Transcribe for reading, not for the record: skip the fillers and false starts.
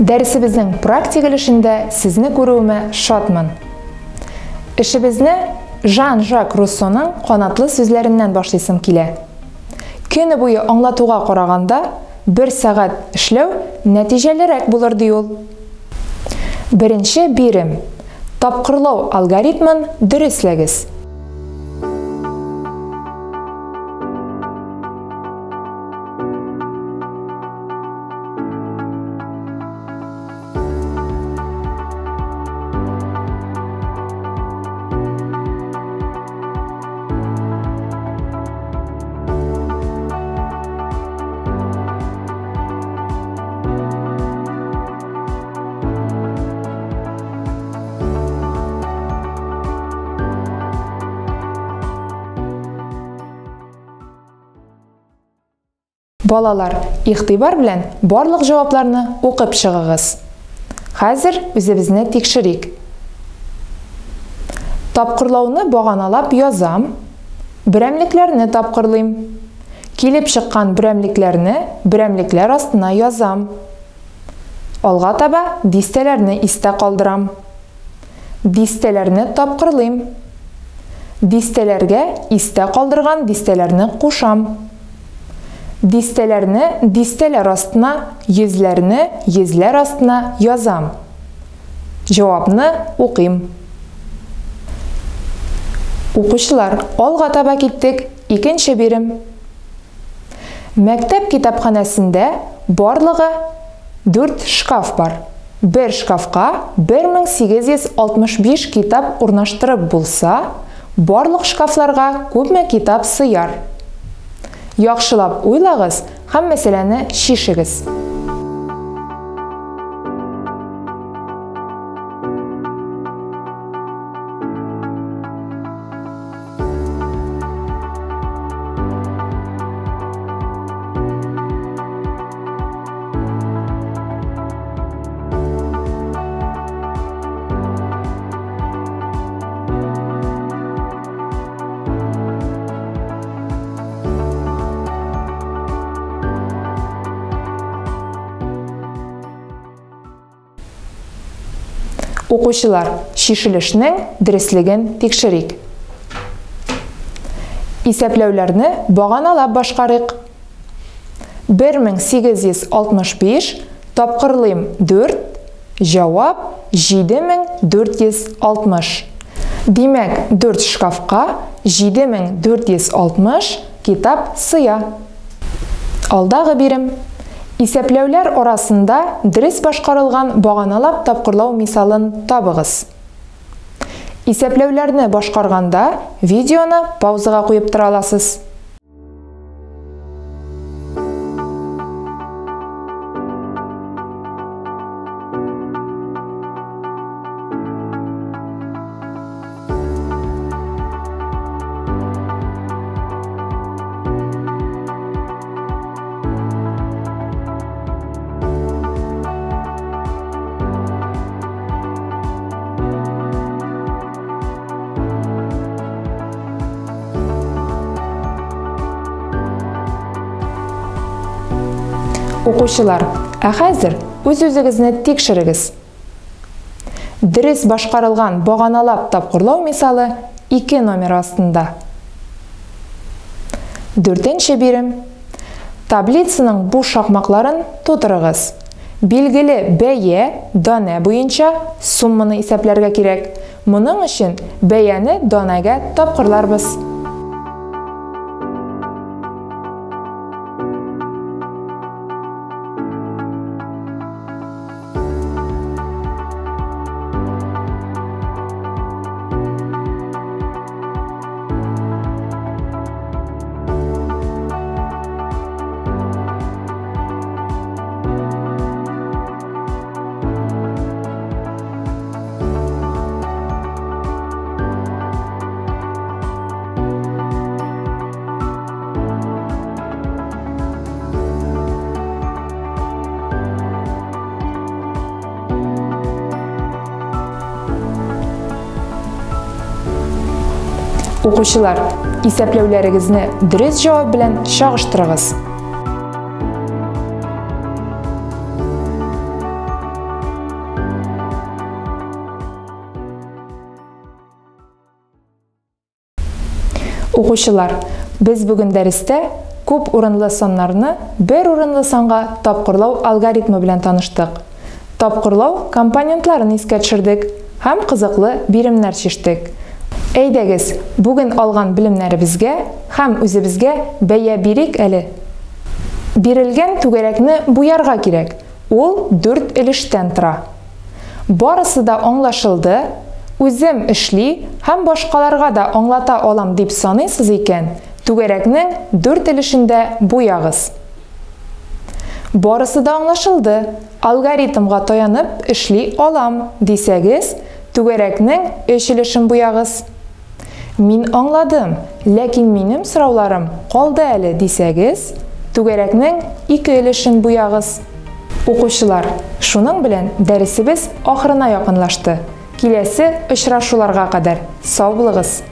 Дәресебезнең практик өлешендә сезне күрүемә шатмын. Эшебезне Жан-Жак Руссоның канатлы сүзләреннән башлыйсым килә. Көне буе аңлатуга караганда, бер сәгать эшләү нәтиҗәлерәк булыр, ди ул. Беренче бирем. Тапкырлау алгоритмын дөресләгез. Балалар, игътибар белән барлык җавапларны укып чыгыгыз. Хәзер үзебезне тикшерик. Тапкырлауны баганалап язам, берәмлекләрне тапкырлыйм. Килеп чыккан берәмлекләрне берәмлекләр астына язам. Алга таба дистәләрне истә калдырам. Дистәләрне тапкырлыйм. Дистәләргә истә калдырган дистәләрне кушам. Дистәләрне дистәләр астына, йөзләрне йөзләр астына язам. Җавапны укыйм. Укучылар, алга таба киттек. Икенче бирем. Мәктәп китапханәсендә барлыгы 4 шкаф бар. Бер шкафка 1865 китап урнаштырып булса, барлык шкафларга күпме китап сыяр? Яхшылап уйлагыз һәм мәсьәләне чишегез. Укучылар, чишелешнең дөреслеген тикшерик. Исәпләүләрне баганалап башкарыйк. 1865 тапкырлыйм 4, җавап 7460. Димәк, 4 шкафка 7460 китап сыя. Алдагы бирем. Исәпләүләр арасында дөрес башкарылган баганалап тапкырлау мисалын табыгыз. Исәпләүләрне башкарганда видеоны паузага куеп тора аласыз. Укучылар, ә хәзер үз-үзегезне тикшерегез. Дөрес башкарылган баганалап тапкырлау мисалы 2 номер астында. Дүртенче бирем. Таблицаның буш шакмакларын тутырыгыз. Билгеле бәя данә буенча сумманы исәпләргә кирәк. Моның өчен бәяне данәгә тапкырларбыз. Укучылар, исәпләүләрегезне дөрес җавап белән чагыштырыгыз. Укучылар, без бүген дәрестә күп урынлы саннарны бер урынлы санга тапкырлау алгоритмы белән таныштык. Тапкырлау компонентларын искә төшердек һәм кызыклы биремнәр чиштек. Әйдәгез, бүген алган белемнәребезгә һәм үзебезгә бәя бирик әле. Бирелгән түгәрәкне буярга кирәк. Ул дүрт өлештән тора. Барысы да аңлашылды, үзем эшли һәм башкаларга да аңлата алам дип саныйсыз икән, түгәрәкнең дүрт өлешен дә буягыз. Барысы да аңлашылды, алгоритмга таянып эшли алам, дисәгез, түгәрәкнең өч өлешен буягыз. Мин аңладым, ләкин минем сорауларым калды әле, дисәгез, түгәрәкнең ике өлешен буягыз. Укучылар, шуның белән дәресебез ахырына якынлашты. Киләсе очрашуларга кадәр сау булыгыз!